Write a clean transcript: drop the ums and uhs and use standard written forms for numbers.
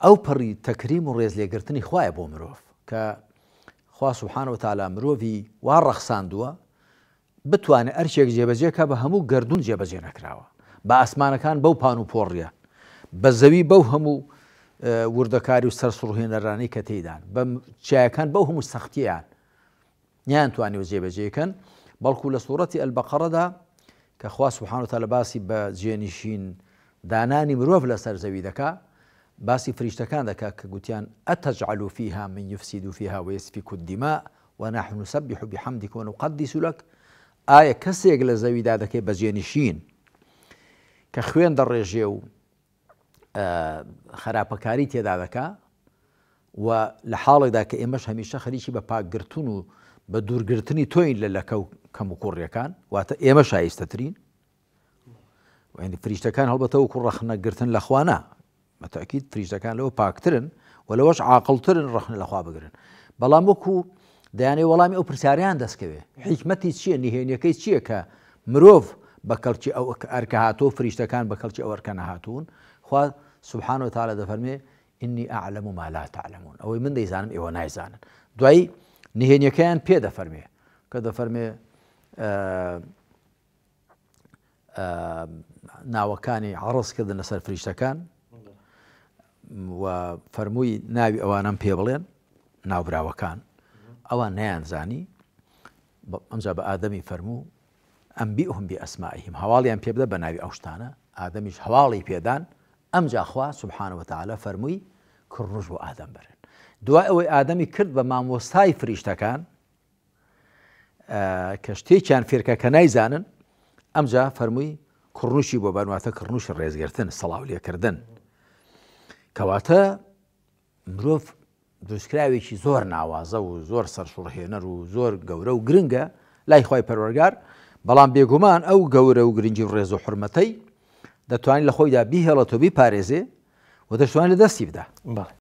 ئەو پەڕی تەکریم و ڕێزلێگرتنی خوایە بۆ مرۆڤ کە خوا سبحانە وتعالی مرۆڤی وا ڕەخساندووە بتوانێت ئەرکێک جێبەجێ کا بە هەموو گەردوون جێبەجێ نەکراوە بە ئاسمانەکان بەو پان و پۆڕیە بە زەوی بەو هەموو وردەکاری و سەرسوڕهێنەرانەی کە تێیدان بە چیاکان بەو هەموو سەختیان نەیانتوانیوە جێبەجێی کەن، بەڵکو لە سوڕەتی البقرەدا کە خوا سبحانە وتعالی باسی بە جێنشین دانانی مرۆڤ لەسەر زەوی دەکا باسی فریشتەکان دەکا کە گوتیان أتجعل فيها من يفسد فيها ويسفك الدماء ونحن نسبح بحمدك ونقدس لك ئایا کەسێک لە زەویدا دەکەی بە جێنشین کە خوێن دەڕێژێ و خراپەکاری تێدا دەکا و لە حاڵێکدا کە ئێمەش هەمیشە خەریکی بە پاکگرتن و بە دوورگرتنی تۆین لە لەکە و کەم و کوڕیەکان واتە ئێمە شایستەترین وینی فریشتەکان هەڵبەتە وەکو ڕەخنەگرتن لە خوانە بەتەکیید فریشتەکان لەوە پاکترن و لەوەش عاقڵترن ڕەخنە لەخوا بگرن بەڵام وەکو دەیانێ وەڵامی ئەو پرسیارەیان دەستکەوێ حیکمەتی چییە نهێنیەکەی چییە کە مرۆڤ بە کەڵکی ئەو ئەرکە هاتووە فریشتەکان بە کەڵکی ئەو ئەرکە نەهاتوون خوا سبحانه وتعالی دەفەرمێ إني أعلم ما لا تعلمون ئەوەی من دەیزانم ئێوە نایزانن دوایی نهێنیەکەیان پێ دەفەرمێ کە دەفەرمێ ناوەکانی عەڕز کردن لەسەر فریشتەکان و فەرمووی ناوی ئەوانم پێ بڵێن ناوبراوەکان ئەوان نەیانزانی ئەمجا بە ئادەمی فەرموو أنبئهم بأسمائهم هەواڵیان پێ بدە بە ناوی ئەو شتانە ئادەمیش هەواڵی پێدان ئەمجا خوا سبحانە وتعالی فەرمووی کڕنوش بۆ ئادەم بەرن دوای ئەوەی ئادەمی کرد بە مامۆستای فریشتەکان کە شتێکیان فێرکە کە نایزانن ئەمجا فەرمووی کڕنوشی بۆ بەنواتە کڕنوشی ڕێزگرتن سەڵاو لێکردن کەواتە مرۆڤ دروستکراوێکی زۆر ناوازە و زۆر سەرسوڕهێنەر و زۆر گەورە و گرنگە لای خی پەروەرگار بەڵام بێگومان ئەو گەورە و گرنگی و ڕێز و حرمەتەی دەتوانین لە خۆیدا بیهێڵێت و بیپارێزێ و دەشتوانێت لە دەستی بدا.